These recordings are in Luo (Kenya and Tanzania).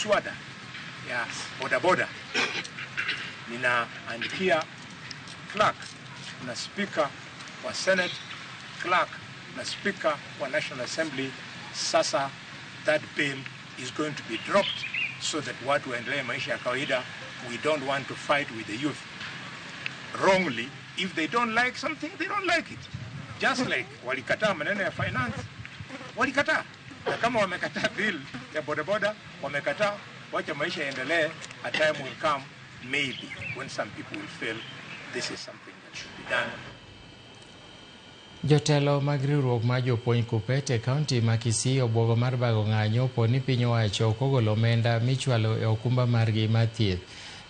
mswada ya bodaboda, ninaandikia clerk na speaker wa Senate, clerk na speaker wa National Assembly. Sasa that bill is going to be dropped so that watu waendelee maisha ya kawaida. We don't want to fight with the youth wrongly. If they don't like something, they don't like it. Just like walikataa maneno ya finance, walikataa. Na kama wamekataa bill ya bodaboda, wamekataa, wacha maisha yaendelee. A time will come maybe when some people will feel this is something that should be done. Jotelo mag riwruok mar jopuonj KUPPET e kaunti ma Kisii obwogo mar bago ng'anyo po ni piny owacho ok ogolo omenda michwalo e okumba margi mar thieth.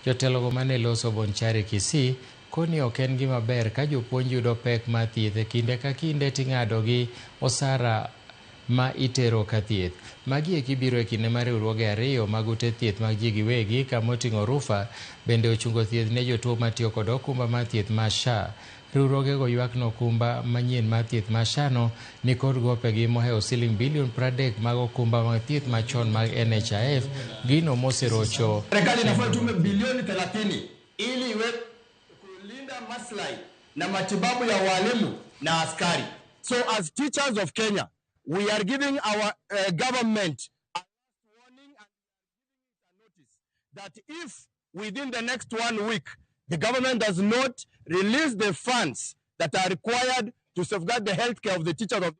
Jotelogo mane loso Bonchari Kisii koni ok en gima ber ka jopuonj yudo pek mar thieth e kinde ka kinde ting'ado gi osara ma itero ka thieth. Magi eki biro e kinde ma riwruoge ariyo mag ute thieth mag ji giwegi kama oting'o Rufaa bende ochungo thieth ne jotuo matiyo kod okumba mar thieth mar SHA. Riwruogego ywak ni okumba manyien mar thieth mar SHA no nikod gopegi mohewo siling bilion 30 mag okumba mag thieth machon mag NHIF, gino moserocho. Serikali inafaa itume bilioni 30 ili iwe kulinda maslahi na matibabu ya walimu na askari. So as teachers of Kenya, we are giving our government a warning and a notice that if within the next one week the government does not release the funds that are required to safeguard the healthcare of the teachers of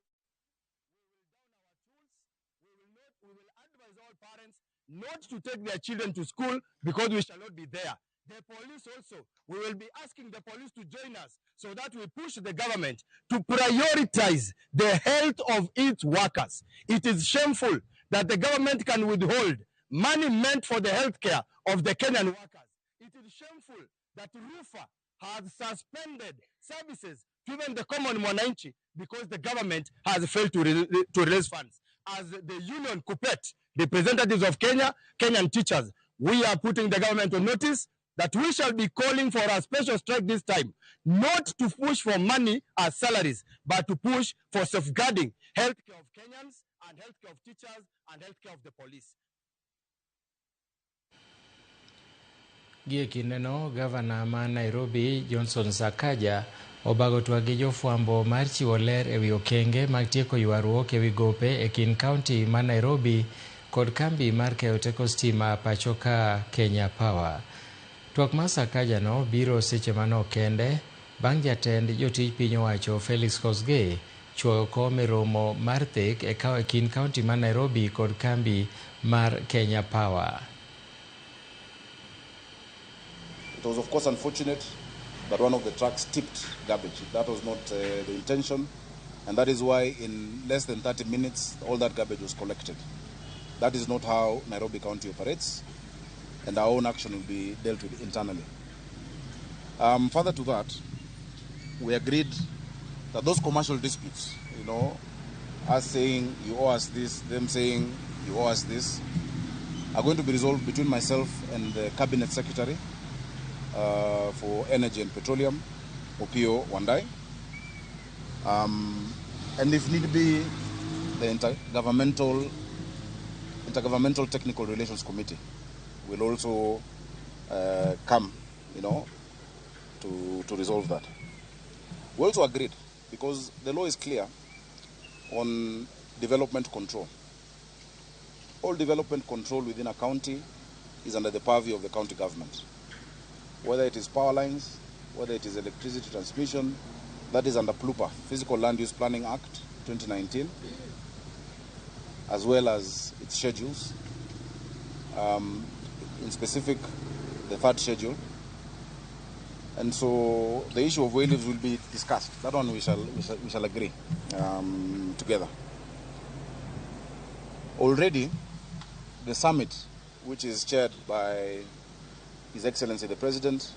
we will advise all parents not to take their children to school because we shall not be there. The police also, we will be asking the police to join us so that we push the government to prioritize the health of its workers. It is shameful that the government can withhold money meant for the healthcare of the Kenyan workers. It is shameful that Rufaa has suspended services to even the common mwananchi because the government has failed to release funds. As the union KUPPET, representatives of Kenya, Kenyan teachers, we are putting the government on notice that we shall be calling for a special strike this time, not to push for money as salaries, but to push for safeguarding healthcare of Kenyans and healthcare of teachers and healthcare of the police. Gie kindeno, gavana ma Nairobi Johnson Sakaja obago twak gi jofwambo mar chiwo ler ewi okenge mag tieko ywaruok ewi gope e kind kaunti ma Nairobi kod kambi mar keyo teko stima pacho ka Kenya Power. Twak mar Sakaja no biro seche manok kende bang' jatend jotij piny owacho Felix Kosgei chuoyo kom e romo mar thek e kind kaunti ma Nairobi kod kambi mar Kenya Power. It was, of course, unfortunate that one of the trucks tipped garbage. That was not the intention, and that is why in less than 30 minutes, all that garbage was collected. That is not how Nairobi County operates, and our own action will be dealt with internally. Further to that, we agreed that those commercial disputes, us saying you owe us this, them saying you owe us this, are going to be resolved between myself and the Cabinet Secretary for Energy and Petroleum, Opiyo Wandayi. And if need be, the Intergovernmental Technical Relations Committee will also come to resolve that. We also agreed, because the law is clear on development control. All development control within a county is under the purview of the county government. Whether it is power lines, whether it is electricity transmission, that is under PLUPA, Physical Land Use Planning Act 2019, as well as its schedules. In specific, the third schedule. And so the issue of wayleaves will be discussed. That one we shall agree together. Already, the summit, which is chaired by His Excellency the President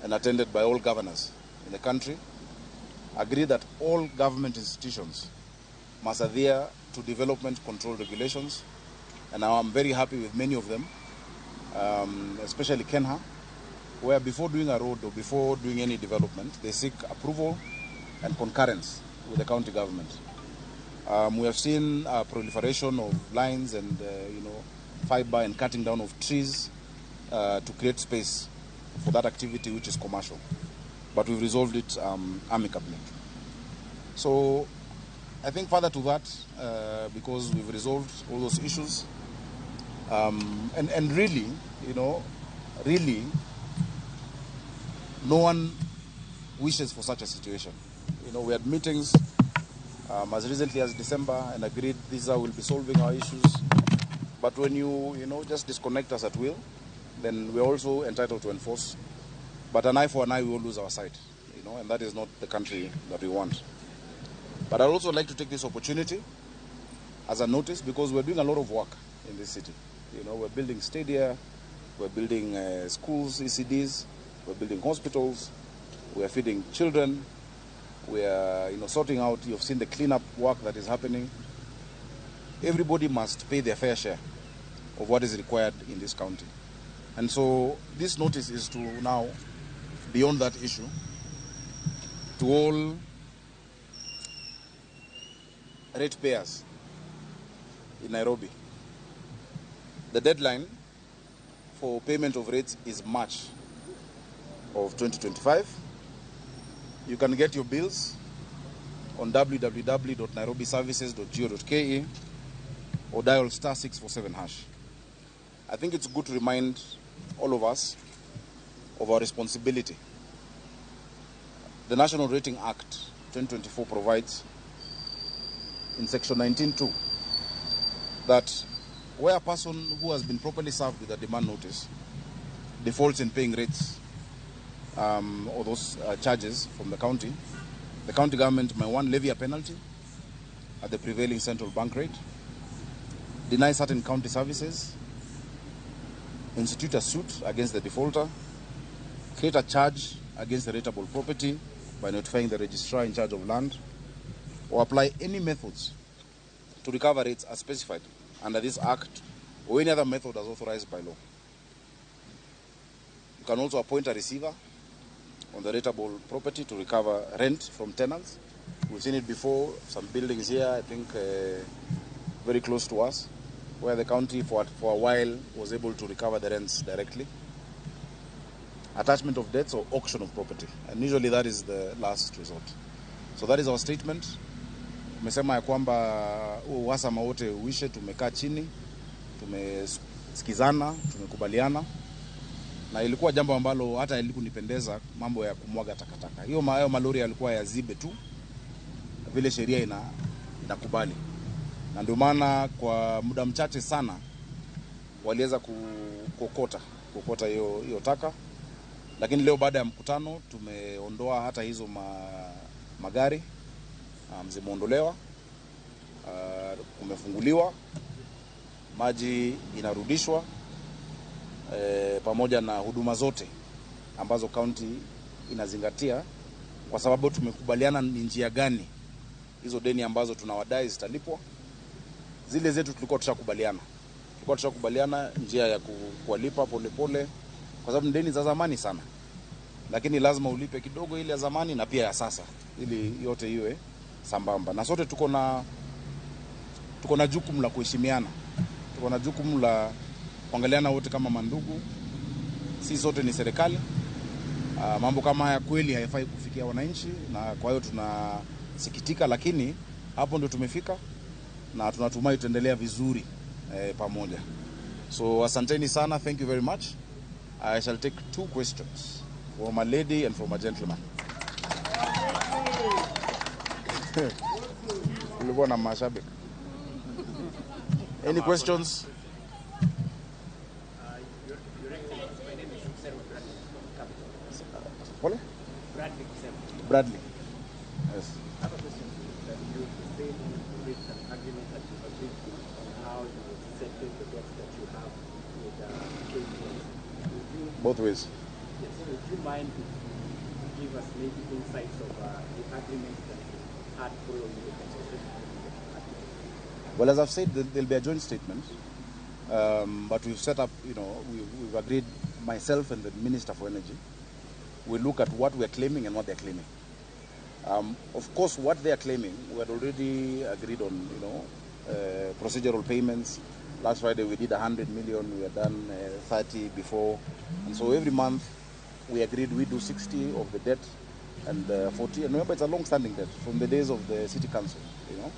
and attended by all governors in the country, agree that all government institutions must adhere to development control regulations. And now I'm very happy with many of them, especially KeNHA, where before doing a road or before doing any development, they seek approval and concurrence with the county government. We have seen a proliferation of lines and fiber and cutting down of trees to create space for that activity, which is commercial. But we've resolved it amicably. So I think further to that, because we've resolved all those issues, and really, you know, really, no one wishes for such a situation. You know, we had meetings as recently as December and agreed these are will be solving our issues. But when you know, just disconnect us at will, then we're also entitled to enforce. But an eye for an eye, we will lose our sight, you know, and that is not the country that we want. But I'd also like to take this opportunity as a notice, because we're doing a lot of work in this city. You know, we're building stadia, we're building schools, ECDs, we're building hospitals, we're feeding children, we are, you know, sorting out, you've seen the cleanup work that is happening. Everybody must pay their fair share of what is required in this county. And so this notice is to now, beyond that issue, to all ratepayers in Nairobi. The deadline for payment of rates is March of 2025. You can get your bills on www.nairobiservices.go.ke or dial *647#. I think it's good to remind all of us of our responsibility. The National Rating Act 2024 provides in section 19(2) that where a person who has been properly served with a demand notice defaults in paying rates or those charges from the county government may, one, levy a penalty at the prevailing central bank rate, deny certain county services, institute a suit against the defaulter, create a charge against the rateable property by notifying the registrar in charge of land, or apply any methods to recover rates as specified under this act or any other method as authorized by law. You can also appoint a receiver on the rateable property to recover rent from tenants. We've seen it before, some buildings here, I think very close to us, where the county for a while was able to recover the rents directly. Attachment of debts or auction of property. And usually that is the last resort. So that is our statement. Tumesema ya kwamba uhasama wote uishe, tumekaa chini, tumesikizana, tumekubaliana. Na ilikuwa jambo ambalo hata ilikunipendeza, mambo ya kumwaga takataka. Hiyo hayo malori yalikuwa yazibe tu vile sheria inakubali. Na ndio maana kwa muda mchache sana waliweza kukokota hiyo taka. Lakini leo baada ya mkutano tumeondoa hata hizo magari, zimeondolewa, kumefunguliwa, maji inarudishwa, pamoja na huduma zote ambazo county inazingatia, kwa sababu tumekubaliana ni njia gani hizo deni ambazo tunawadai zitalipwa. Zile zetu tulikuwa tushakubaliana. Tulikuwa tushakubaliana njia ya kuwalipa polepole, kwa sababu deni za zamani sana. Lakini lazima ulipe kidogo ile ya zamani na pia ya sasa ili yote iwe sambamba. Na sote tuko na jukumu la kuheshimiana. Tuko na jukumu la kuangaliana wote kama mandugu. Sisi sote ni serikali. Mambo kama haya kweli hayafai kufikia wananchi, na kwa hiyo tunasikitika, lakini hapo ndio tumefika na tunatumai tutaendelea vizuri pamoja. So asanteni sana, thank you very much. I shall take two questions from a lady and from a gentleman. Ulikuwa na mashabiki. Any questions? Pole? Bradley. Bradley. Yes. I have a question. You said you reached an agreement that you agreed to on how you would settle the debts that you have with KPS. Both ways. Yes. Would you mind if you give us maybe insights of the agreement that you had following the consultation? Well, as I've said, there'll be a joint statement. But we've set up, you know, we've agreed, myself and the Minister for Energy, we look at what we're claiming and what they're claiming. Of course, what they are claiming, we had already agreed on, you know, procedural payments. Last Friday we did 100 million, we had done 30 before. And so every month we agreed we do 60 of the debt and 40. And remember, it's a long-standing debt from the days of the city council, you know.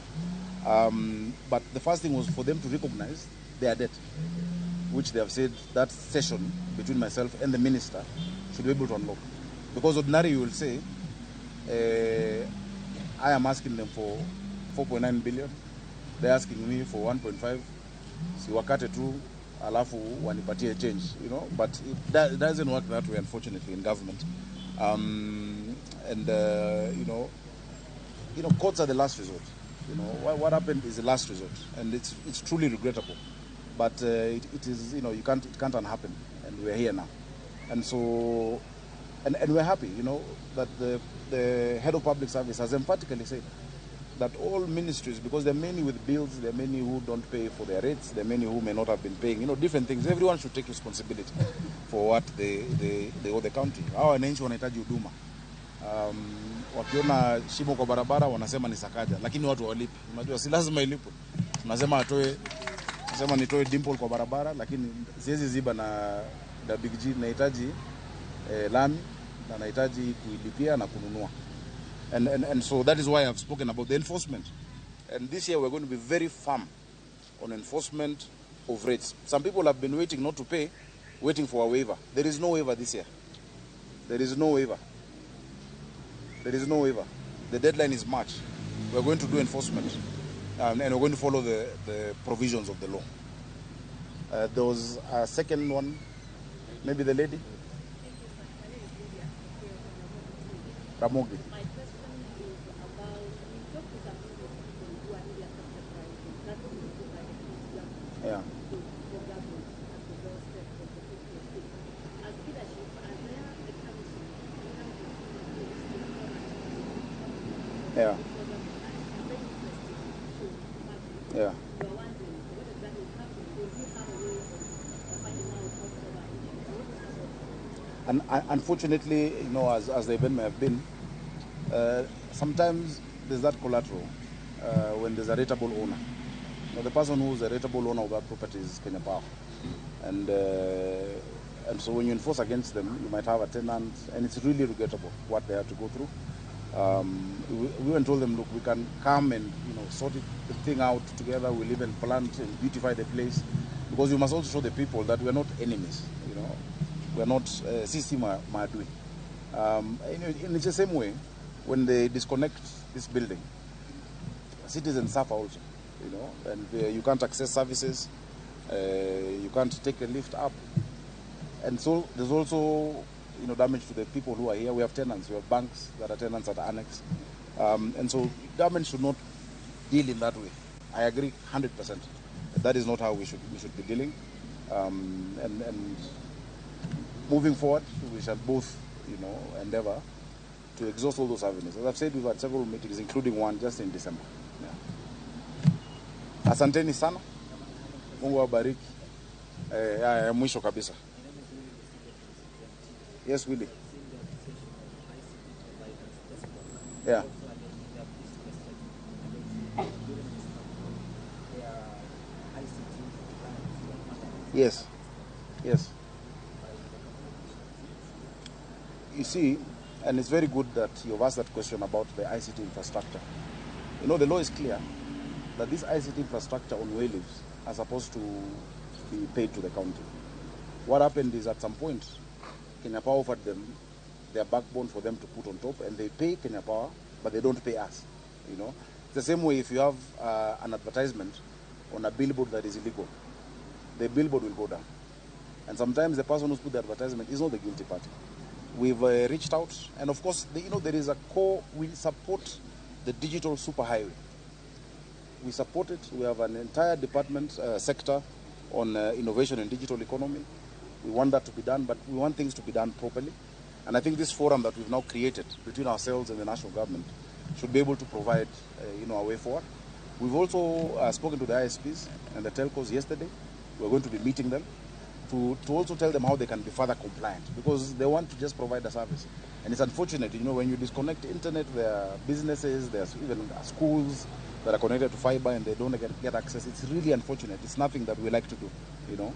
But the first thing was for them to recognize their debt, which they have said that session between myself and the minister should be able to unlock. Because ordinarily you will say, I am asking them for 4.9 billion, they're asking me for 1.5, si wakate tu alafu wanipatie change, you know. But it doesn't work that way, unfortunately, in government. You know, courts are the last resort. You know, what happened is the last resort, and it's truly regrettable. But it is, you know, it can't unhappen, and we're here now. And so, and we're happy, you know, that the head of public service has emphatically said that all ministries, because there are many with bills, there are many who don't pay for their rates, there are many who may not have been paying, you know, different things. Everyone should take responsibility for what they owe the country. Hawa wananchi wanahitaji huduma. Wakiona shimo kwa barabara wanasema ni Sakaja, lakini watu hawalipi. Unajua si lazima ilipwe. Tunasema atoe, tunasema nitoe dimple kwa barabara, lakini siwezi ziba na Big G. Nahitaji lami na nahitaji kuilipia na kununua. And so that is why I've spoken about the enforcement. And this year we're going to be very firm on enforcement of rates. Some people have been waiting not to pay, waiting for a waiver. There is no waiver this year. There is no waiver. There is no waiver. The deadline is March. We're going to do enforcement, and we're going to follow the provisions of the law. There was a second one, maybe the lady? Ramogi. My question is about, we talked to some people who are really affected by the platform by the government. Yeah. To the government at the doorstep of the people. As leadership, are there mechanisms? Yeah. Yeah. And unfortunately, you know, as the event may have been, sometimes there's that collateral when there's a rateable owner. Now, the person who's a rateable owner of that property is Kenya Power. And so when you enforce against them, you might have a tenant, and it's really regrettable what they have to go through. We even told them, look, we can come and, you know, sort the thing out together. We'll even plant and beautify the place, because we must also show the people that we're not enemies, you know. We're not sisi maadui. In the same way, when they disconnect this building, citizens suffer also, you know, and you can't access services, you can't take a lift up. And so there's also, you know, damage to the people who are here. We have tenants, we have banks that are tenants at Annex. And so government should not deal in that way. I agree 100%. That is not how we should be dealing. And moving forward, we shall both, you know, endeavor to exhaust all those avenues. As I've said, we've had several meetings, including one just in December. Yeah. Asanteni sana. Mungu awabariki. Mwisho kabisa. Yes, Willie. Yeah. Yes. Yes. You see, and it's very good that you've asked that question about the ICT infrastructure. You know, the law is clear that this ICT infrastructure on wayleaves are supposed to be paid to the county. What happened is at some point, Kenya Power offered them their backbone for them to put on top, and they pay Kenya Power, but they don't pay us. You know, the same way if you have an advertisement on a billboard that is illegal, the billboard will go down. And sometimes the person who's put the advertisement is not the guilty party. We've reached out, and of course, you know, there is a core. We support the digital superhighway. We support it. We have an entire department sector on innovation and digital economy. We want that to be done, but we want things to be done properly. And I think this forum that we've now created between ourselves and the national government should be able to provide, you know, a way forward. We've also spoken to the ISPs and the telcos yesterday. We're going to be meeting them to to also tell them how they can be further compliant, because they want to just provide a service. And it's unfortunate, you know, when you disconnect internet, there are businesses, there's even schools that are connected to fiber and they don't get access. It's really unfortunate. It's nothing that we like to do, you know.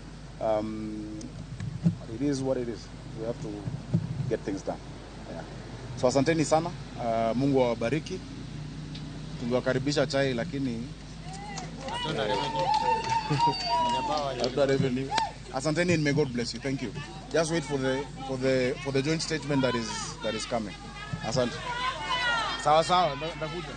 It is what it is. We have to get things done. Yeah. So asanteni sana. Mungu awabariki. Tungewakaribisha chai lakini hatuna revenue. Asanteni and may God bless you. Thank you. Just wait for the joint statement that is coming. Asante. Sawa sawa, ndakuja.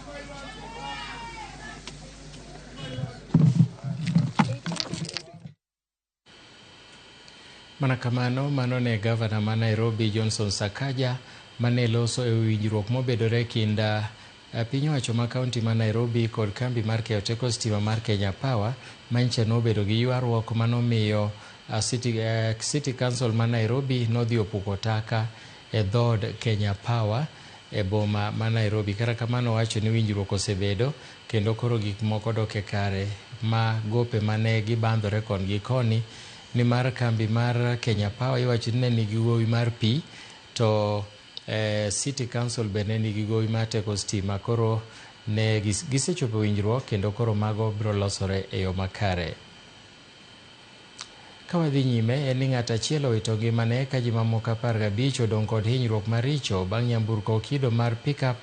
Mana kamano mano ne gavana ma Nairobi Johnson Sakaja mane loso e winjruok mobedore kind piny owacho ma kaunti ma Nairobi kod kambi mar keyo teko stima mar Kenya Power manyicha nobedo gi ywaruok manomiyo City Council ma Nairobi nodhi opuko taka e dhood Kenya Power e boma ma Nairobi. Kata kamano wacho ni winjruok osebedo kendo koro gik moko dok e kare ma gope mane gibandhore kon gi koni nimar kambi mar Kenya Power iwacho ni ne nigi gowi mar pi to City Council bende nigi gowi mar teko stima. Koro ne gisechopo winjruok kendo koro mago biro losore e yo makare. Ka wadhi nyime en ni ng'at achiel owito ngimane ka ji mamoko 15 odong' kod hinyruok maricho bang' nyamburko kido mar pickup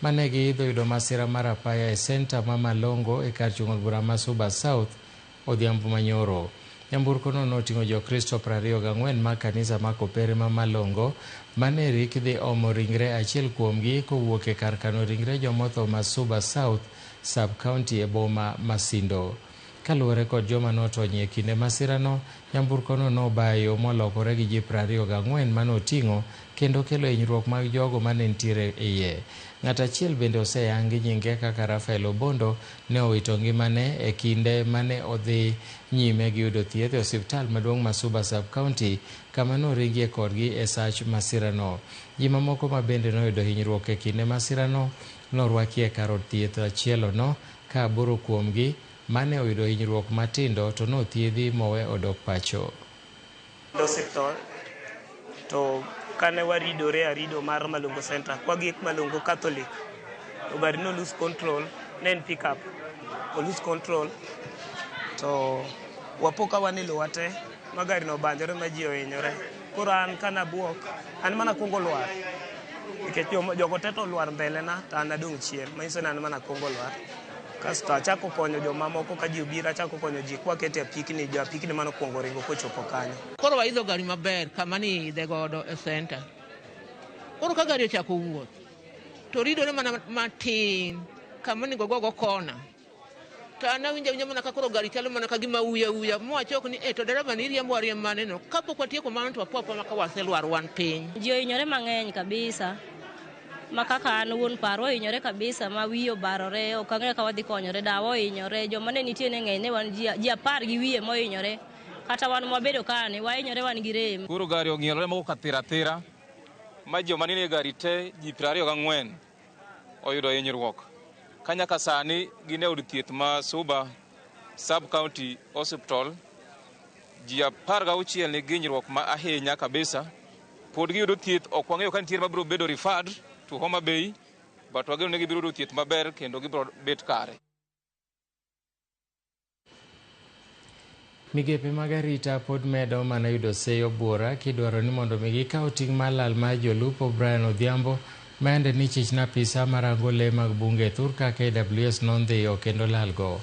mane giidho yudo masira mar apaya e senta ma Malongo e kar chung' od bura ma Suba South odhiambo manyoro. Nyamburko no noting'o jokristo 24 mag kanisa ma Kopere ma Malongo mane rik dhi omo ringre achiel kuomgi kowuok e kar kano ringre jomotho ma Suba South sub-county e boma ma Sindo. Kaluwore kod joma notony e kinde masirano, nyamburkono nobayo molokore gi ji 24 manoting'o kendo kelo hinyruok mag jogo mane nitiere iye. Ng'at achiel bende oseyangi nyinge kaka Rafael Obondo ne owito ngimane e kinde mane odhi nyime gi yudo thieth e osiptal maduong' ma Suba sub-county kama noringie kodgi e sach masirano. Ji mamoko ma bende noyudo hinyruok e kinde masirano norwaki e kar od thieth achielono ka 8 kuomgi mane oyudo hinyruok matindo to nothiedhi mowe odok pacho. Osiptal to kane waridore arido mar Malongo Center kwa gik Malongo Catholic to gari no lose control, ne en pick up o lose control to wapoka wan e lowa te ma gari no obanjore ma ji ohinyore. Koro an kana buok an mana kuongo lwar nikech jogo te to olwar mbele na to an adong' chien, manyiso ni an mana kuongo lwar. Kasto achako konyo jomamoko ka ji obiro, achako konyo ji kwakete apikni, jo apikni mano kuongo ringo kochopo kanyo. Koro waidho gari maber kama ni idhe godo e center. Koro ka gari ochako wuoth to ridore mana matin kama onego gogo kona. To an awinjo awinja mana ka koro gari chalo mana ka gima uya uya mowachok ni to dereba ni riembo ariemb maneno. Kapok watieko mano to wapo apoa ka waselwar wan piny. Ji ohinyore mang'eny kabisa. Ma kaka an wuon paro ohinyore kabisa ma wiye obarore, ok ang'eyo ka wadhi konyore, dawa ohinyore, joma ne nitie ne ng'eny, ne wan ji 10 gi wiye mohinyore. Kata wan mwabedo kani, wahinyore wan gi rem. Koro gari ong'ielore moko kathira thira ma joma nenie gari te ji 24 oyudo hinyruok. Ka nyaka sani gin e od thieth ma Suba sub-county hospital, ji 16 nigi hinyruok ma ahinya kabisa. Pod giyudo thieth, ok wang'eyo ka nitie mabiro bedo referred to Homa Bay, but wageno ni gibiro yudo thieth maber kendo gibiro bet kare. Migepe mag arita pod medo mana yudo seyo buora kidwaro ni mondo mi gikaw ting' mar lal mar jolupo Brian Odhiambo mayande ni chich napisa marango lee mag bunge thurka KWS nondhiyo kendo lalgo.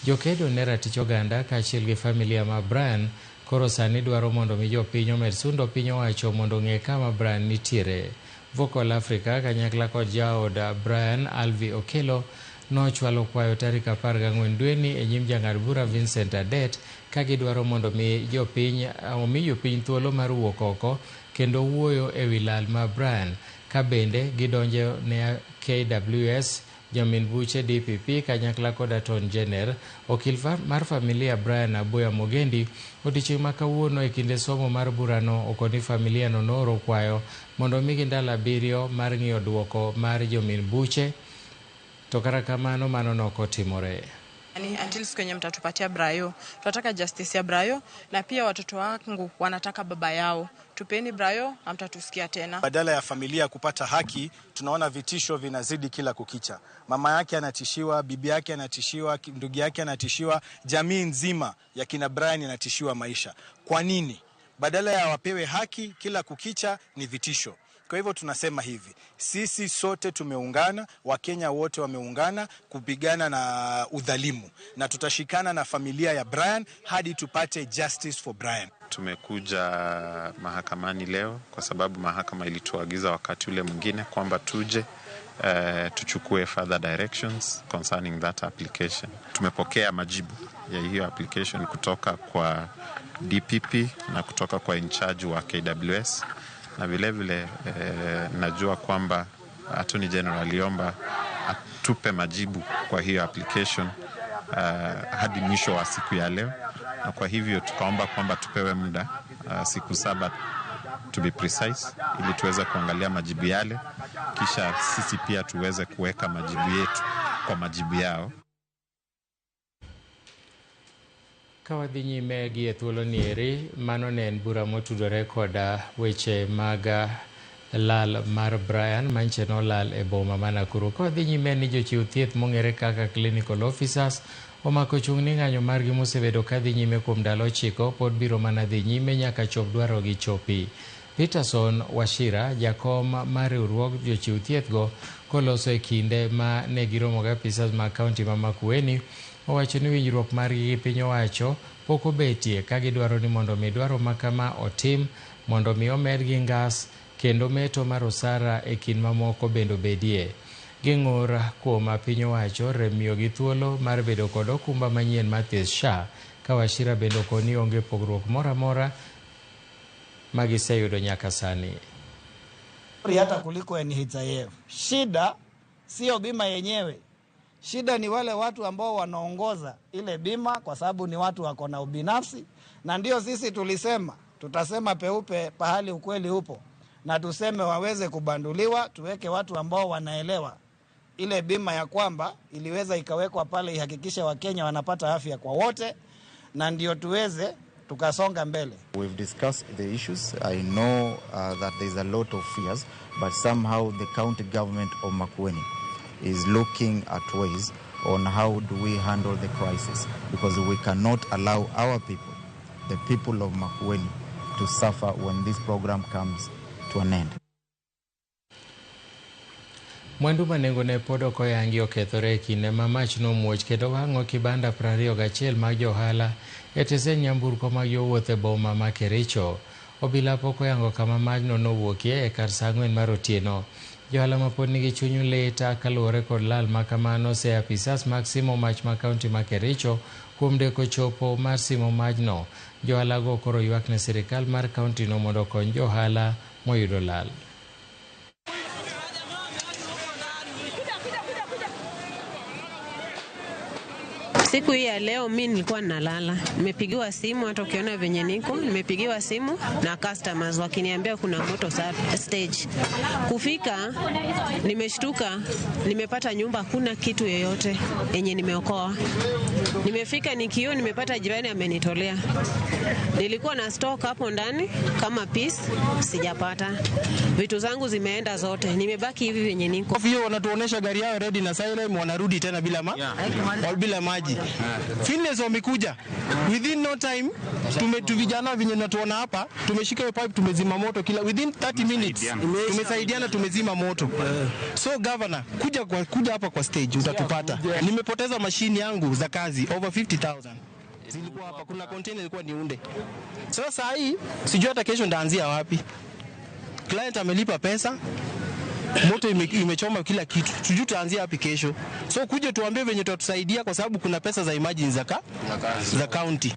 Jokedo ne ratich oganda kaachiel gi familia ma Brian koro sani dwaro mondo mi jopiny omed sundo piny owacho mondo ong'e kama Brian nitiere. Vocal Africa kanyakla kod jaod Brian Alvi Okello nochwalo kwayo tarik 14 dweni e nyim jang'ad bura Vincent Adet ka gidwaro mondo mi jopiny omi jopiny thuolo mar wuok oko kendo wuoyo e wi lal ma Brian ka bende gidonjo ne KWS jamin buche DPP kanyakla kod Attorney General. Okil mar familia Brian Abuya Mogendi odiechieng' ma kawuono e kinde somo mar burano okoni familia no nooro kwayo mondo omigi ndalo 7 mar ng'iyo duoko mar jomin buche, to kata kamano mano nokotimore. Until siku yenye mtatupatia Brayo, tunataka justice ya Brayo, na pia watoto wangu wanataka baba yao. Tupeni Brayo, hamtatusikia tena. Badala ya familia kupata haki, tunaona vitisho vinazidi kila kukicha. Mama yake anatishiwa, bibi yake anatishiwa, ndugu yake anatishiwa, jamii nzima ya kina Brian inatishiwa maisha. Kwa nini? Badala ya wapewe haki, kila kukicha ni vitisho. Kwa hivyo tunasema hivi, sisi sote tumeungana, Wakenya wote wameungana kupigana na udhalimu, na tutashikana na familia ya Brian hadi tupate justice for Brian. Tumekuja mahakamani leo kwa sababu mahakama ilituagiza wakati ule mwingine kwamba tuje tuchukue further directions concerning that application. Tumepokea majibu ya hiyo application kutoka kwa DPP na kutoka kwa in charge wa KWS na vilevile najua kwamba Attorney General aliomba atupe majibu kwa hiyo application hadi mwisho wa siku ya leo, na kwa hivyo tukaomba kwamba tupewe muda siku 7 to be precise, ili tuweze kuangalia majibu yale, kisha sisi pia tuweze kuweka majibu yetu kwa majibu yao. Ka wadhi nyime gi e thuolo ni eri, mano ne en bura motudore koda weche mag lal mar Brian manche nolal e boma ma Nakuru. Ka wadhi nyime ni jochiw thieth mong'ere kaka clinical officers omako chung' ni ng'anyo margi mosebedo kadhi nyime kuom ndalo 9 pod biro mana dhi nyime nyaka chop dwarogi chopi. Peterson Wachira, jakom mar riwruog jochiw thieth go, koloso e kinde ma ne giromo gi apisas mag kaunti ma Makueni, owacho ni winjruok margi gi piny owacho pok obetie ka gidwaro ni mondo mi dwaro makama otim mondo mi omedgi ngas kendo meto mar osara e kind mamoko bende obedie. Ging'ur kuom piny owacho remiyogi thuolo mar bedo kod okumba manyien mar thieth SHA, ka Wachira bende okoni onge pogruok moro amora magiseyudo nyaka sani. Hata kuliko NHIF. Shida sio bima yenyewe. Shida ni wale watu ambao wanaongoza ile bima, kwa sababu ni watu wako na ubinafsi, na ndio sisi tulisema tutasema peupe pahali ukweli upo, na tuseme waweze kubanduliwa, tuweke watu ambao wanaelewa ile bima ya kwamba iliweza ikawekwa pale ihakikishe Wakenya wanapata afya kwa wote, na ndio tuweze tukasonga mbele. We've discussed the issues. I know that there's a lot of fears, but somehow the county government of Makueni is looking at ways on how do we handle the crisis, because we cannot allow our people, the people of Makueni, to suffer when this program comes to an end. Mwandu ma nengone pod ok oyangi okethore e kinde ma mach nomuoch kendo wang'o kibanda 21 mag johala e tesend nyamburko mag jowuoth e boma ma Kericho. Obila pok oyango kama majno nowuokie e kar saa 4 mar otieno. Johala ma pod nigi chuny lit kaluwore kod lal ma kamano ose apisas mag simo mach ma kaunti ma Kericho kuom deko chopo mar simo majno. Johala go koro ywak ne sirikal mar kaunti no mondo okony johala moyudo lal. Siku hii ya leo mimi nilikuwa nalala. Nimepigiwa simu, hata ukiona venye niko, nimepigiwa simu na customers wakiniambia kuna moto stage. Kufika nimeshtuka, nimepata nyumba hakuna kitu yoyote yenye nimeokoa. Nimefika nikio nimepata jirani amenitolea. Nilikuwa na stock hapo ndani kama piece sijapata. Vitu zangu zimeenda zote. Nimebaki hivi venye niko. Hiyo wanatuonesha gari yao ready na siren, wanarudi tena bila bila maji. Finless wamekuja within no time. Vijana venye natuona hapa tumeshika hiyo pipe, tumezima moto kila within 30 minutes. Tumesaidiana, tumezima moto. So governor, kuja hapa kwa stage utatupata. Nimepoteza mashini yangu za kazi over 50,000. Zilikuwa hapa, kuna container ilikuwa niunde. Sasa hii sijui hata kesho ndaanzia wapi. Client amelipa pesa, moto imechoma kila kitu. Sijui tuanzie wapi kesho. So kuja tuambie venye tutatusaidia, kwa sababu kuna pesa za emergency za county.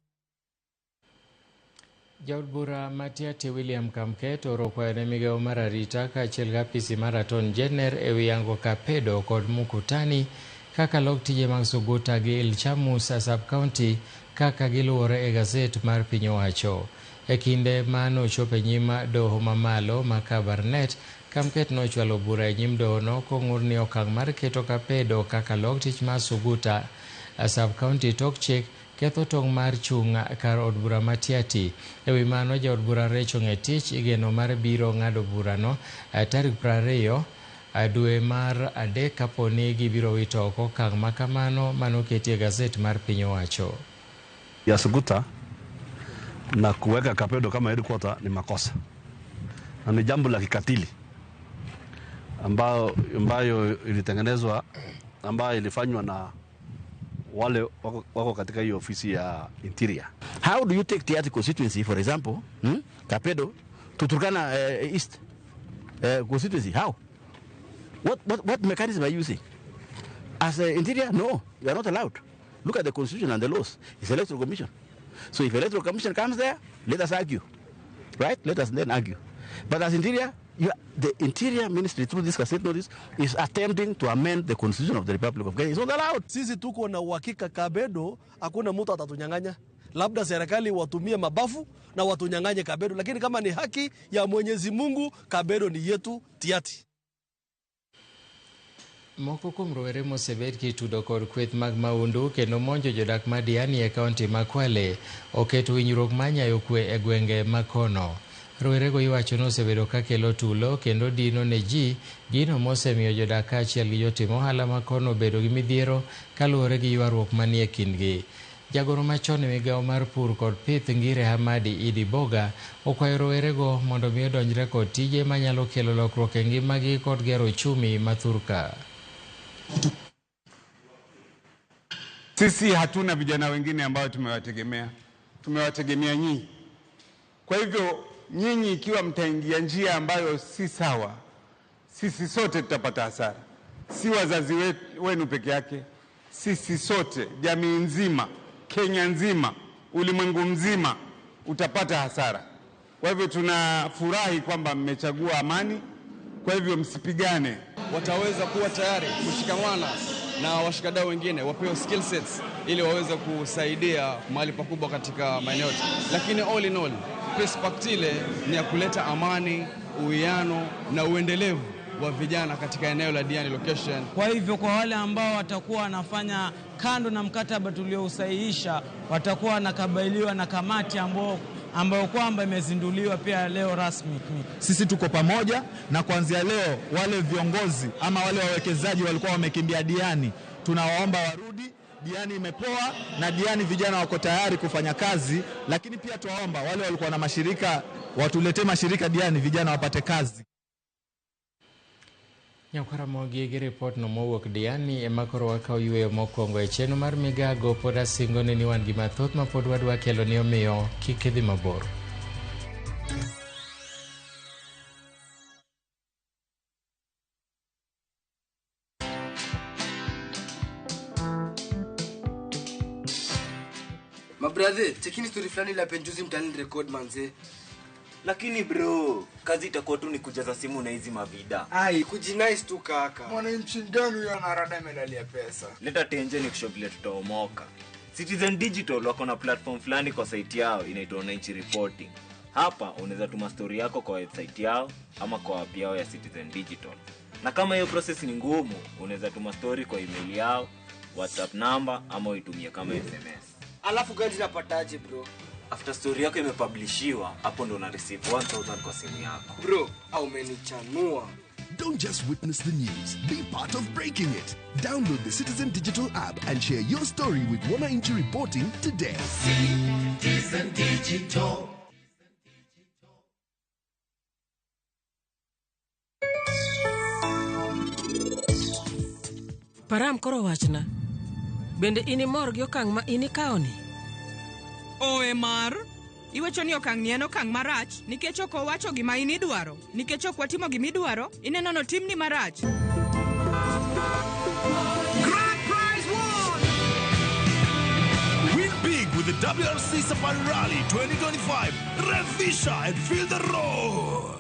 Jaod bura Matiati William Kamket oro kwayo ne migawo mar arita kaachiel gi apisi mar Attorney General ewi yango Kapedo kod Mukutani kaka lok tije mag Suguta gi Ilchamus sub-county kaka giluwore e gaset mar piny owacho. E kinde manochopo e nyim doho mamalo ma Kabarnet, Kamket nochwalo bura e nyim dohono kong'ur ni okang' mar keto Kapedo kaka lok tich mar Suguta sub county tok chik ketho tong' mar chung' kar od bura ma Tiaty. E wi mano, jaod bura Rachel Ng'etich igeno mar biro ng'ado burano tarik 20 dwe mar 3 kapo ni gibiro wito oko okang' ma kamano manoketi e gazet mar piny owacho. Ya Suguta na kuweka Kapedo kama headquarter ni makosa na ni jambo la kikatili ambayo ilitengenezwa, ambayo ilifanywa na wale wako katika hiyo ofisi ya Interior. How do you take Tiaty constituency, for example, Kapedo to Turkana East constituency? How? What mechanism are you using? As Interior, no, you are not allowed. Look at the constitution and the laws. It's Electoral Commission. So if Electoral Commission comes there, let us argue, right? Let us then argue. But as Interior, the Interior Ministry, through this gazette notice, is attempting to amend the Constitution of the Republic of Kenya. It's not allowed. Sisi tuko na uhakika Kabedo, hakuna mtu atatunyang'anya. Labda serikali watumie mabafu na watunyang'anye Kabedo, lakini kama ni haki ya Mwenyezi Mungu, Kabedo ni yetu Tiaty. Moko kuom rowere mosebet kitudo kod kweth mag maundu kendo monjo jodak ma Diani e kaunti ma Kwale oketo winjruok mar nyayo kwe e gwenge ma kono. Rowerego iwacho ni osebedo ka kelo tulo kendo dino ne ji gino mosemiyo jodak kaachiel gi jotim ohala ma kono bedo gi midhiero kaluwore gi ywaruok manie kindgi. Jagoro machon e migawo mar pur kod pith Ngire Hamadi Idi Boga okwayo rowerego mondo mi odonjre kod tije manyalo kelo lokruok e ngimagi kod gero uchumi ma thurka. Sisi hatuna vijana wengine ambao tumewategemea, tumewategemea nyinyi. Kwa hivyo nyinyi ikiwa mtaingia njia ambayo si sawa, sisi sote tutapata hasara. Si wazazi wenu peke yake, sisi sote, jamii nzima, Kenya nzima, ulimwengu mzima utapata hasara. Kwa hivyo tunafurahi kwamba mmechagua amani, kwa hivyo msipigane. Wataweza kuwa tayari kushikamana na washikadau wengine, wapewe skill sets ili waweze kusaidia mahali pakubwa katika maeneo yote. Lakini all in all, Peace Pact ile ni ya kuleta amani, uwiano na uendelevu wa vijana katika eneo la Diani location. Kwa hivyo kwa wale ambao watakuwa wanafanya kando na mkataba tuliousahihisha, watakuwa wanakabiliwa na kamati ambayo kwamba imezinduliwa pia leo rasmi. Sisi tuko pamoja, na kuanzia leo wale viongozi ama wale wawekezaji walikuwa wamekimbia Diani, tunawaomba warudi. Diani imepoa na Diani vijana wako tayari kufanya kazi, lakini pia tuwaomba wale walikuwa na mashirika watuletee mashirika Diani, vijana wapate kazi. Nyakwara mogi gi ripot no mowuok Diani ema koro wakawo yweyo mokwongo e chenro mar migago. Pod asingo ni wan gi mathoth ma pod wadwa kelo ni omiyo kik idhi mabor. Mabrother, chekini story fulani la penjuzi mtaani record manze. Lakini bro, kazi itakuwa tu ni kujaza simu na hizi mavida. Ai, kujinice tu kaka. Mwananchi gani huyo anarada medali ya pesa? Leta tenje ni kushow vile tutaomoka. Citizen Digital wako na platform fulani kwa site yao inaitwa Wananchi Reporting. Hapa unaweza tuma story yako kwa website yao ama kwa app yao ya Citizen Digital. Na kama hiyo process ni ngumu, unaweza tuma story kwa email yao, WhatsApp number ama uitumie kama SMS. Alafu gani napataje bro? After story yako imepublishiwa, hapo ndo una receive 1000 kwa simu yako. Bro, au umenichanua. Don't just witness the news, be part of breaking it. Download the Citizen Digital app and share your story with Wananchi Reporting today. Citizen Digital. Param koro wachna. Bende in imor gi okang' ma in ikawoni? Oe mar, iwacho ni okang' ni en okang' marach nikech ok owacho gima in idwaro. Nikech ok watimo gima idwaro, ineno notimni marach. Grand Prize won! Win big with the WRC Safari Rally 2025. Revisha and feel the roar.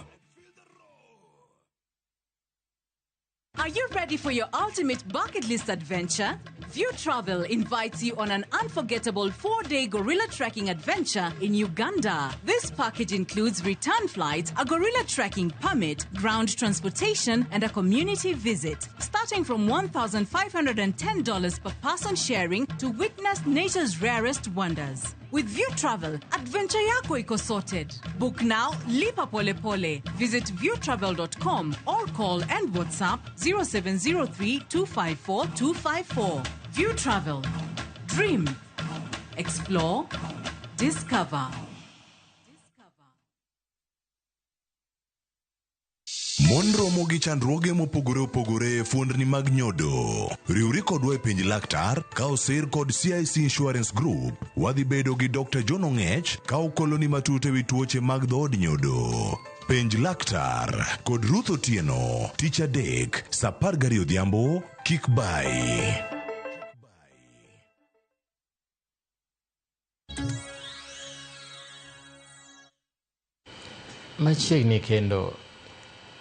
Are you ready for your ultimate bucket list adventure? View Travel invites you on an unforgettable 4-day gorilla trekking adventure in Uganda. This package includes return flights, a gorilla trekking permit, ground transportation, and a community visit. Starting from $1,510 per person sharing to witness nature's rarest wonders. With View Travel, adventure yako iko sorted. Book now, lipa pole pole. Visit viewtravel.com or call and WhatsApp 0703 254 254. View Travel. Dream. Explore. Discover. Mon romo gi chandruoge mopogore opogore e fuondni mag nyodo. Riwri kodwa e penj laktar ka osir kod CIC Insurance Group. Wadhi bedo gi Dr. John Ong'ech ka okoloni matut ewi tuoche mag dhood nyodo. Penj laktar kod Ruth Otieno, tich adek, saa 12 odhiambo, kik bai. Machiegni kendo.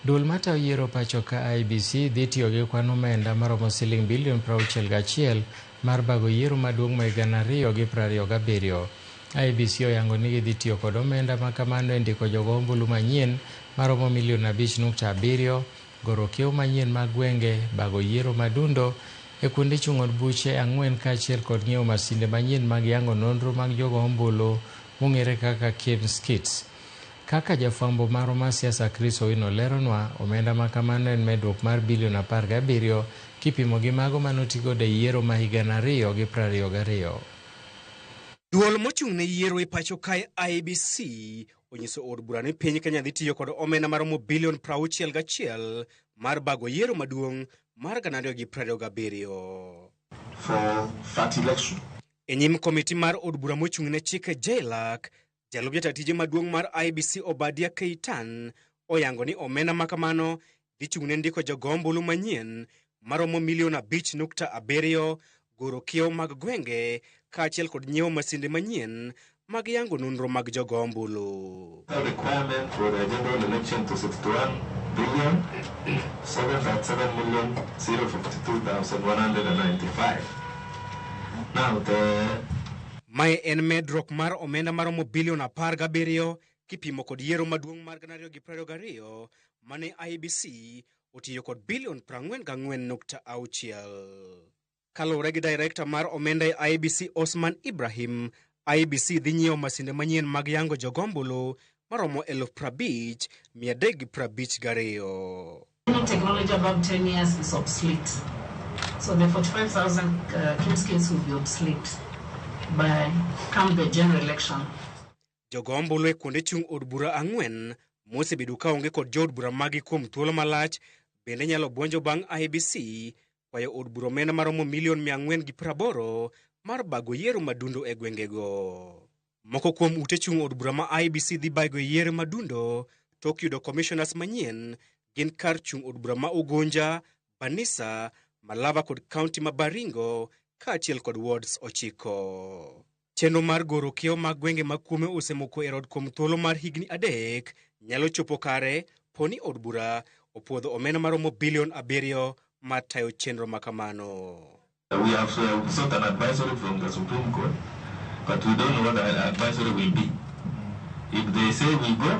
Duol matayo yiero pacho ka IEBC dhi tiyo gi kwan omenda maromo siling bilion 61 mar bago yiero maduong' ma 2027. IEBC oyango ni gidhi tiyo kod omenda ma kamano e ndiko jogo ombulu manyien maromo milion 5.7, goro kiewo manyien mag gwenge, bago yiero madundo e kuonde chung' od buche 4 kaachiel kod ng'iewo masinde manyien mag yango nonro mag jogo ombulu mong'ere kaka KIEMS kits. Kaka jafwambo marwa mar siasa Chris Owino leronwa, omenda ma kamano en medruok mar bilion 17 kipimo gi mago manotigodo e yiero ma higa 2022. Duol mochung' ne yiero e pacho kae IEBC onyiso od bura ni piny Kenya dhi tiyo kod omenda maromo bilion 61 mar bago yiero maduong' mar 2027. For that election. E nyim komiti mar od bura mochung' ne chike JLAC, jalup jata tije maduong' mar IEBC Obadia Keitan oyango ni omenda ma kamano dhi chung' ne ndiko jogo ombulu manyien maromo milion 5.7, goro kiewo mag gwenge kaachiel kod nyiewo masinde manyien mag yango nonro mag jogo ombulu. The requirement for the general election to 61,737,052,195. Now the Mae en medruok mar omenda maromo bilion 17 kipimo kod yiero maduong' mar 2022 mane IEBC otiyo kod bilion 44.6. Kaluwore gi director mar omenda e IEBC Osman Ibrahim, IEBC dhi nyiewo masinde manyien mag yango jogo ombulu maromo 50,352. Any technology above 10 years is obsolete. So the 45,000 KIEMS kits will be obsolete by come the general election. Jogo ombulu e kuonde chung' od bura 4 mosebedo kaonge kod jood bura magi kuom thuolo malach bende nyalo buonjo bang' IEBC kwayo od bura omenda maromo milion 480 mar bago yiero madundo e gwengego. Moko kuom ute chung' od bura ma IEBC dhi bago yiero madundo tok yudo commissioners manyien gin kar chung' od bura ma Ugunja, Banisa, Malava kod kaunti ma Baringo kaachiel kod wards 9. Chenro mar goro kiewo mag gwenge ma kuome osemoko e rod kuom thuolo mar higni 3 nyalo chopo kare poni od bura opuodho omenda maromo bilion 7 mar tayo chenro makamano. We have sought an advisory from the Supreme Court, but we don't know what the advisory will be. If they say we go,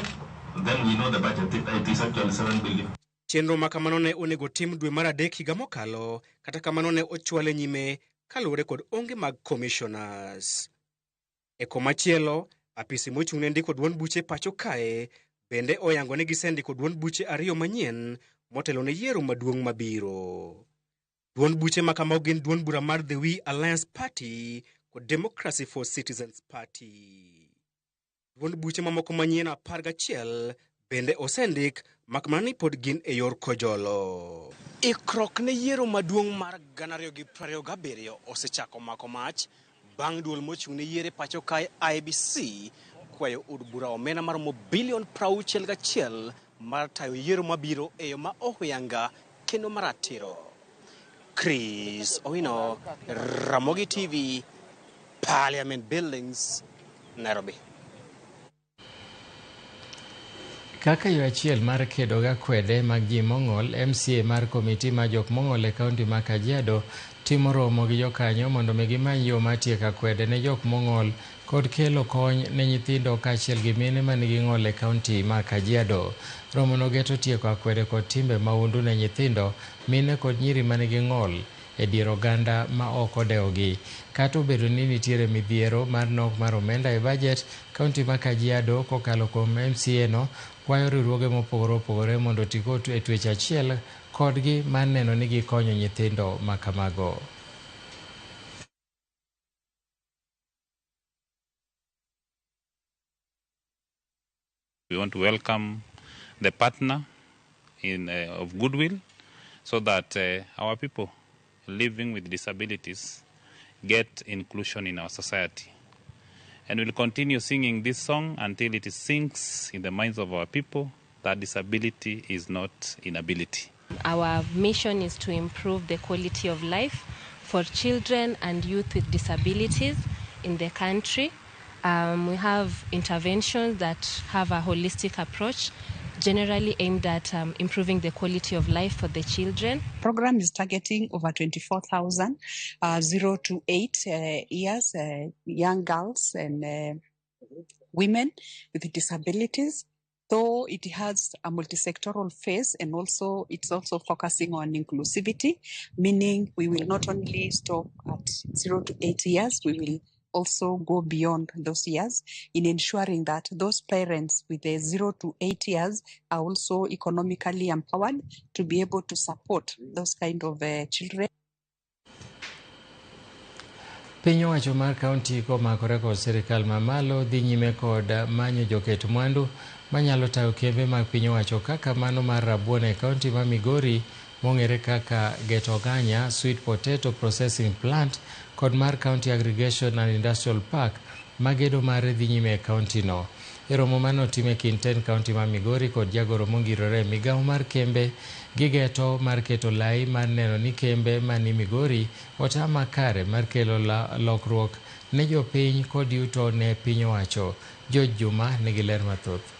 then we know the budget. It is actually 7 billion. Chenro makamano ne onego tim dwe mar 3 higa mokalo, kata kamano ne ochwale nyime kaluwore kod onge mag commissioners. E komachielo, apisi mochung' ne ndiko duond buche pacho kae bende oyango ni gisendiko duond buche 2 manyien motelo ne yiero maduong' mabiro. Duond buche makamago gin duond bura mar The We Alliance Party kod Democracy for Citizens Party. Duond buche mamoko manyien 11 bende osendik makmana ni pod gin e yor kojolo. Ikruok ne yiero maduong' mar 2027 osechako mako mach bang' duol mochung' ne yiero e pacho kae IEBC kwayo od bura omenda maromo bilion 61 mar tayo yiero mabiro e yo ma ohuyanga kendo maratiro. Chris Owino, Ramogi TV, Parliament Buildings, Nairobi. Kaka yo achiel mar kedo gi akwede mag ji mong'ol, MCA mar komiti mar jok mong'ol e kaunti ma Kajiado timo romo gi jokanyo mondo mi gimany yo mar tieko akwede ne jok mong'ol kod kelo kony ne nyithindo kaachiel gi mine manigi ng'ol e kaunti ma Kajiado. Romono geto tieko akwede kod timbe mahundu ne nyithindo, mine kod nyiri manigi ng'ol e dier oganda ma ok odewogi. Kata obedo ni nitiere midhiero mar nok mar omenda e bajet, kaunti ma Kajiado kokalo kuom MCA no kwayo riwruoge mopogore opogore mondo oti e twech achiel kodgi mar neno ni gikonyo nyithindo ma kamago. We want to welcome the partner in, of goodwill so that our people living with disabilities get inclusion in our society. And we'll continue singing this song until it sinks in the minds of our people that disability is not inability. Our mission is to improve the quality of life for children and youth with disabilities in the country. We have interventions that have a holistic approach, generally aimed at improving the quality of life for the children. Program is targeting over 24,000 0 to 8 years, young girls and women with disabilities. Though it has a multisectoral phase, and also it's also focusing on inclusivity, meaning we will not only stop at 0 to 8 years, we will also go beyond those years in ensuring that those parents with the 0 to 8 years are also economically empowered to be able to support those kind of children. Piny owacho mar kaunti komakore kod sirikal mamalo dhi nyime kod manyo joket mwandu manyalo tayo kembe mag piny owacho kaka mano mar rabuon e kaunti ma Migori mong'ere kaka Getoganya Sweet Potato Processing Plant kod mar County Aggregation and Industrial Park magedo mare dhi nyime e kaunti no. E romo mane otim e kind tend kaunti ma Migori kod jagoro mongirore e migawo mar kembe gigeto mar keto lai mar neno ni kembe mani Migori otam makare mar kelo lokruok ne jopiny kod yuto ne piny owacho. George Juma nigi ler mathoth.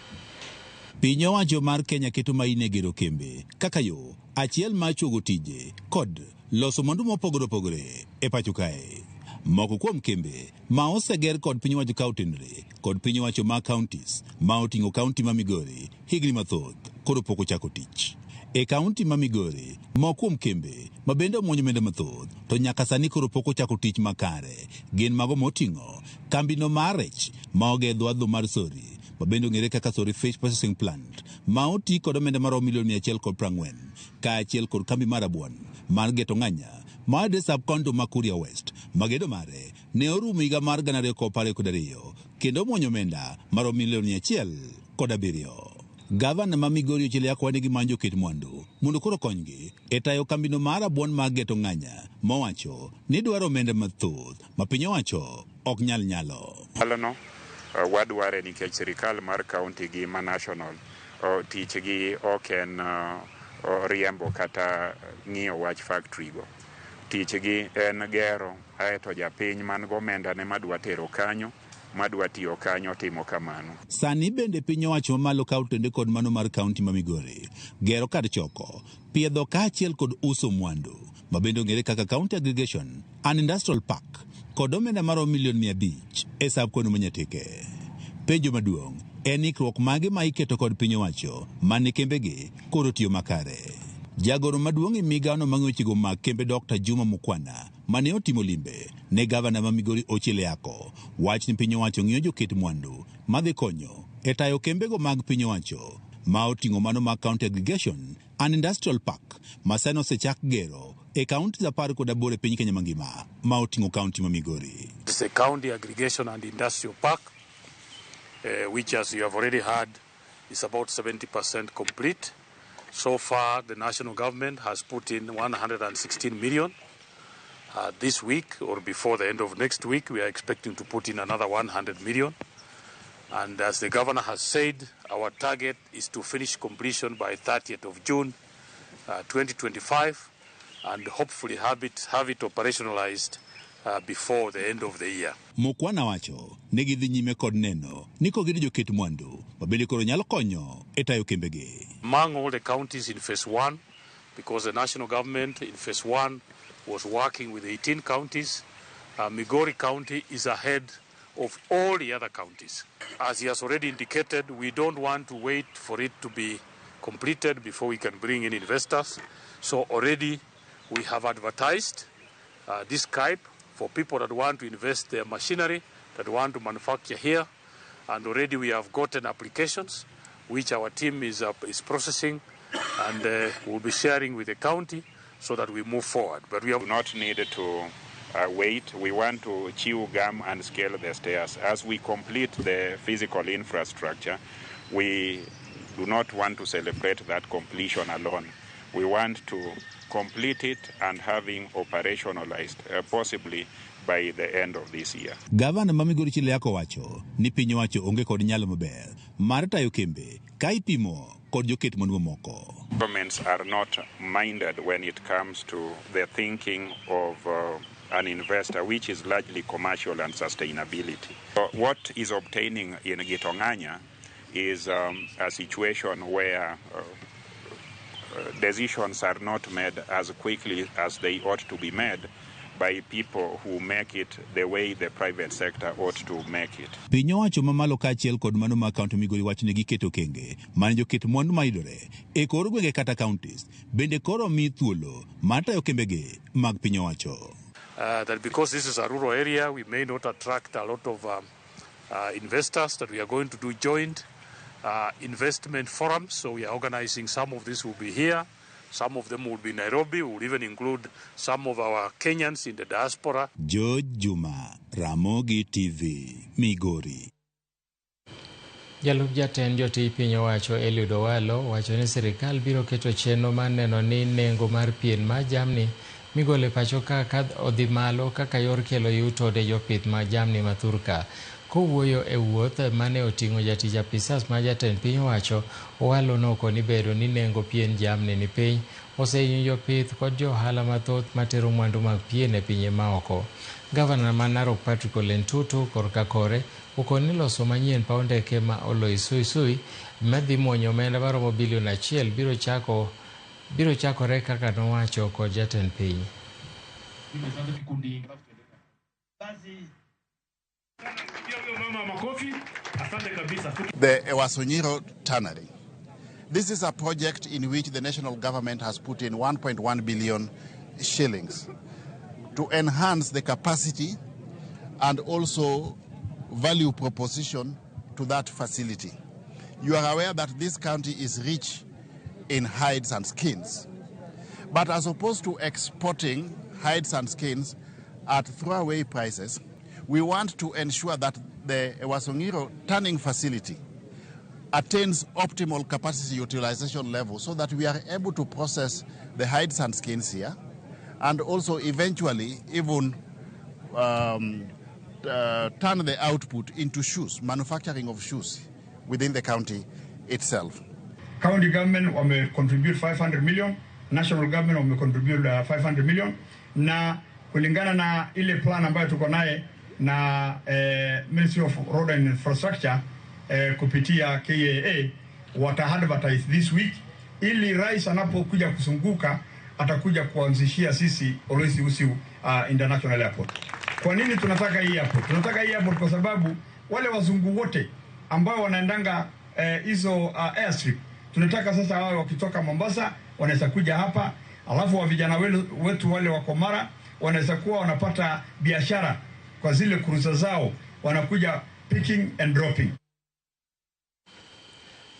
Piny owacho mar Kenya keto maino e gero kembe kaka yo achiel mar chuogo tije kod loso mwandu mopogore opogore e pacho kae. Moko kuom kembe ma oseger kod piny owacho ka otenore kod piny owacho ma counties ma oting'o kaunti ma Migori higni mathoth koro pok ochako tich. E kaunti ma Migori, moko kuom kembe ma bende omuonyo omenda mathoth to nyaka sani koro pok ochako tich makare gin mago moting'o kambino mar rech ma oger dho wath mar Sori ma bende ong'ere kaka Sori Fish Processing Plant ma oti kod omenda maromo milion 140 kaachiel kod kambi mar rabuon mar Getong'anya ma yudore sub county ma Kuria West ma gedo mare ne orumo higa mar 2022 kendo omuonyo omenda maromo milion 107. Gavana ma Migori Ochiel akwayo ni gimanyo joket mwandu mondo koro konygi e tayo kambino mar rabuon mar Getong'anya mowacho ni dwaro omenda mathoth ma piny owacho ok nyal nyalo. Ndalono wadware nikech sirikal mar kaunti gi ma national tich gi ok en riembo kata ng'iyo wach factory go. Tich gi en gero aeto japiny man gomenda ne madwa tero kanyo madwa tiyo kanyo timo kamano. Sani bende piny owacho mamalo ka otende kod mano mar kaunti ma Migori gero kar choko piedho kaachiel kod uso mwandu ma bende ong'ere kaka County Aggregation and Industrial Park kod omenda maromo milion 500 e sub kono ma Nyatike. Penjo maduong' en ikruok mage ma iketo kod piny owacho mane kembegi koro tiyo makare. Jagoro maduong' e migawono mang'iyo wechego mag kembe Dr. Juma Mukwana mane otimo limbe ne gavana ma Migori Ochiel Yako wach ni piny owacho ng'iyo joket mwandu madhi konyo e tayo kembego mag piny owacho ma oting'o mano mag County Aggregation and Industrial Park ma sani osechak gero e kaunti 18 e piny Kenya mangima ma oting'o kaunti ma Migori. It's a County Aggregation and Industrial Park, which, as you have already heard, is about 70% complete. So far, the national government has put in 116 million. This week or before the end of next week, we are expecting to put in another 100 million. And as the governor has said, our target is to finish completion by 30th of June 2025 and hopefully have it operationalized before the end of the year. Mukwana wacho ne gidhi nyime kod neno ni kogin joket mwandu mabende koro nyalo konyo e tayo kembegi. Among all the counties in phase one, because the national government in phase one was working with 18 counties, Migori County is ahead of all the other counties. As he has already indicated, we don't want to wait for it to be completed before we can bring in investors. So already we have advertised this Skype for people that want to invest their machinery, that want to manufacture here. And already we have gotten applications, which our team is processing and we'll be sharing with the county so that we move forward. But we do not need to wait. We want to chew gum and scale the stairs. As we complete the physical infrastructure, we do not want to celebrate that completion alone. We want to complete it and having operationalized possibly by the end of this year. Gavana ma Migori Chile wacho ni piny owacho onge kod nyalo maber mar tayo kembe ka ipimo kod joket mwandu mamoko. Governments are not minded when it comes to the thinking of an investor, which is largely commercial and sustainability. So what is obtaining in Gitonganya is a situation where decisions are not made as quickly as they ought to be made by people who make it the way the private sector ought to make it. Piny owacho mamalo kaachiel kod mano ma kaunti Migori wacho ni giketo kenge mane joket mwandu mayudore e kor gwenge kata counties bende koro mi thuolo mar tayo kembegi mag piny owacho. That because this is a rural area, we may not attract a lot of investors, that we are going to do joint investment forums. So we are organizing, some of this will be here, some of them will be in Nairobi. We will even include some of our Kenyans in the diaspora. George Juma, Ramogi TV, Migori. Jalup jatend jotij piny owacho Eliud Owalo wacho ni sirikal biro keto chenro mar neno ni nengo mar pien mar jamni migolo e pacho ka odhi malo kaka yor kelo yuto ne jopith mag jamni ma thurka. Kowuoyo e wuoth mane oting'o jatich apisas ma jatend piny owacho, Owalo nokoni bedo ni nengo pien jamni ni piny osehinyo jopith kod jo ohala mathoth matero mwandu mag pien e pinje maoko. Gavana ma Narok Patrick Ole Ntutu korka kore okoni loso manyien paw ndeke ma Oloisui madhi muonyo omenda maromo bilion 1 biro chakore kaka nowacho kod jatend piny. The Ewaso Nyiro Tannery. This is a project in which the national government has put in 1.1 billion shillings to enhance the capacity and also value proposition to that facility. You are aware that this county is rich in hides and skins. But as opposed to exporting hides and skins at throwaway prices, we want to ensure that the Ewaso Nyiro tanning facility attains optimal capacity utilization level so that we are able to process the hides and skins here and also eventually even turn the output into shoes, manufacturing of shoes within the county itself. County government wame contribute 500 million, national government wame contribute 500 million, na kulingana na ile plan ambayo tuko naye na Ministry of Road and Infrastructure kupitia KAA wata advertise this week ili rais anapokuja kuzunguka atakuja kuanzishia sisi Oloisi International Airport. Kwa nini tunataka hii airport? Tunataka hii airport kwa sababu wale wazungu wote ambao wanaendanga hizo airstrip, tunataka sasa wao wakitoka Mombasa wanaweza kuja hapa, alafu wa vijana wetu wale wako Mara wanaweza kuwa wanapata biashara kwa zile kurusa zao, wanakuja picking and dropping.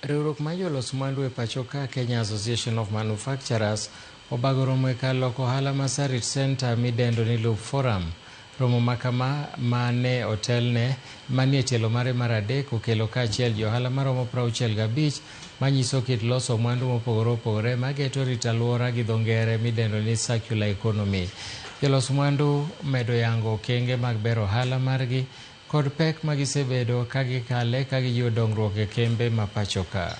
Riwruok mar jolos mwandu e pacho ka Kenya Association of Manufacturers obago romo e kar loko ohala ma Sarit Center midendo ni Loop Forum. Romo makama mane otelne manie tielo mare mar 3 okelo kaachiel johala maromo 65 manyiso kit loso mwandu mopogore opogore mageto rito alwora gi dho ngere midendo ni circular economy. Jolos mwandu medo yango okenge mag bero ohala margi kod pek magisebedo ka gikale ka gijiwo dongruok e kembe ma pacho ka.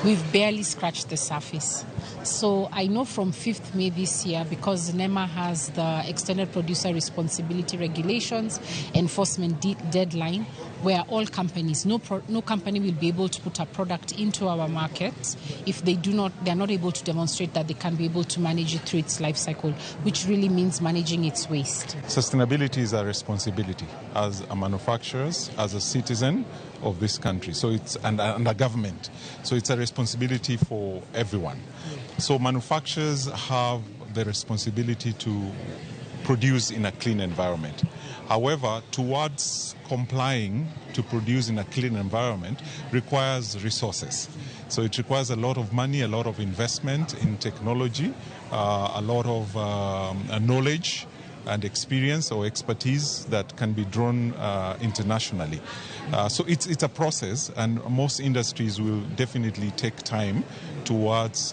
We've barely scratched the surface. So I know from 5th May this year, because NEMA has the Extended Producer Responsibility Regulations enforcement deadline, where all companies, no company will be able to put a product into our market if they are not able to demonstrate that they can be able to manage it through its life cycle, which really means managing its waste. Sustainability is a responsibility as a manufacturer, as a citizen of this country, so it's and a government. So it's a responsibility for everyone. So manufacturers have the responsibility to produce in a clean environment. However, towards complying to produce in a clean environment requires resources. So it requires a lot of money, a lot of investment in technology, a lot of knowledge and experience or expertise that can be drawn internationally. So it's a process, and most industries will definitely take time towards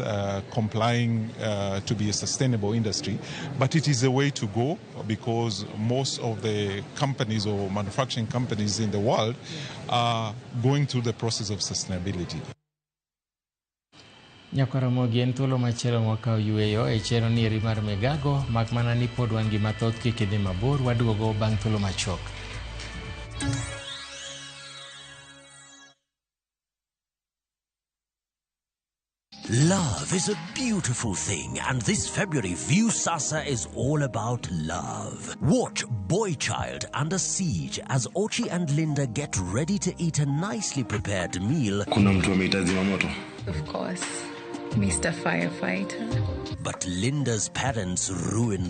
complying to be a sustainable industry. But it is a way to go, because most of the companies or manufacturing companies in the world are going through the process of sustainability. Nyakaramogi en thuolo machielo mwakawo yueyo e chenro ni eri mar Migago, mak mana ni pod wan gi mathoth kik idhi mabor, waduogo bang' thuolo machuok. Love is a beautiful thing, and this February, Viusasa is all about love. Watch Boy Child Under Siege as Ochi and Linda get ready to eat a nicely prepared meal. Kuna mtu ameita zimamoto. Of course, Mr. Firefighter. But Linda's parents ruin the